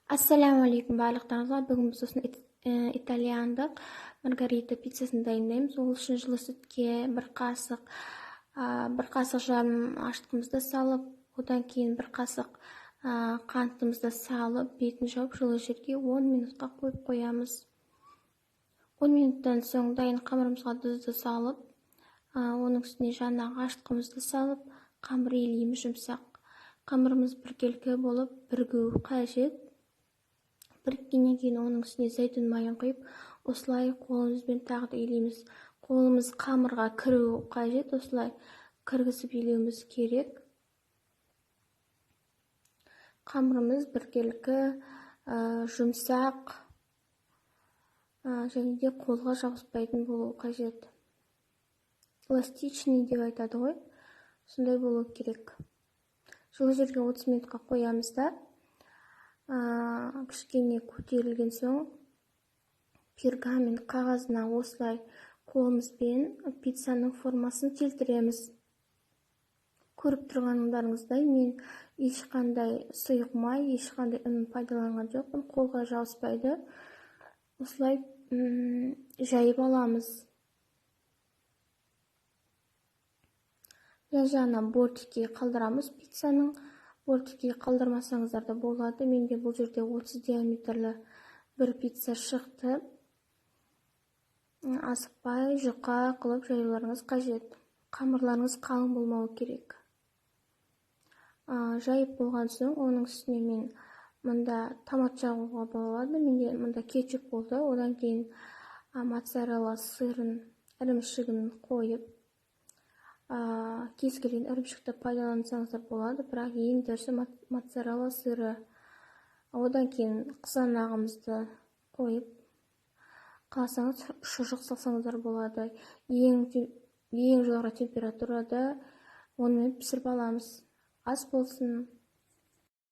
Ассалаумағалейкум барлықтарыңызға! Бүгін біз осындай итальяндық маргарита пиццасын дайындаймыз. Ол үшін жылы сүтке 1 қасық, 1,5 қасық ашытқымызды салып, одан кейін 1 қасық қантымызды салып, бетін жауып, жылы жерге 10 минутқа қойып қоямыз. 10 минуттан соң дайын қамырымызға тұзды салып, оның үстіне жаңағы ашытқымызды салып, қамыр илейміз. Жұмсақ қамырымыз біркелкі болып бірігуі қажет. Біріккеннен кейін оның үстіне зәйтүн майын құйып, осылай қолымызбен тағы да илейміз. Қолымыз қамырға кіруі қажет, осылай кіргізіп илеуіміз керек. Қамырымыз біркелкі, жұмсақ және де қолға жабыспайтын болуы қажет. Эластичный деп айтады ғой, сондай болу керек. Жылы жерге 30 минутқа қоямыз да, кішкене көтерілген соң пергамент қағазына осылай қолымызбен пиццаның формасын келтіреміз. Көріп тұрғандарыңыздай, мен ешқандай сұйық май, ешқандай ұн пайдаланған жоқпын, қолға жабыспайды. Осылай жайып аламыз. Жан жағынан бортики қалдырамыз пиццаның. Бортики қалдырмасаңыздар да болады. Менде бұл жерде 30 диаметрлі бір пицца шықты. Асықпай, жұқа қылып жаюларыңыз қажет. Қамырларыңыз қалың болмауы керек. Жайып болған соң, оның үстіне мен мында томат жағуға болады. Менде мында кетчуп болды. Одан кейін моцарелла сырын, ірімшігін қойып, кез келген ірімшікті пайдалансаңыздар болады, бірақ ең дұрысы моцарелла сыры. Одан кейін қызанағымызды қойып, қаласаңыз, шұжық салсаңыздар болады. Ең жоғары температурада онымен пісіріп аламыз. Ас болсын!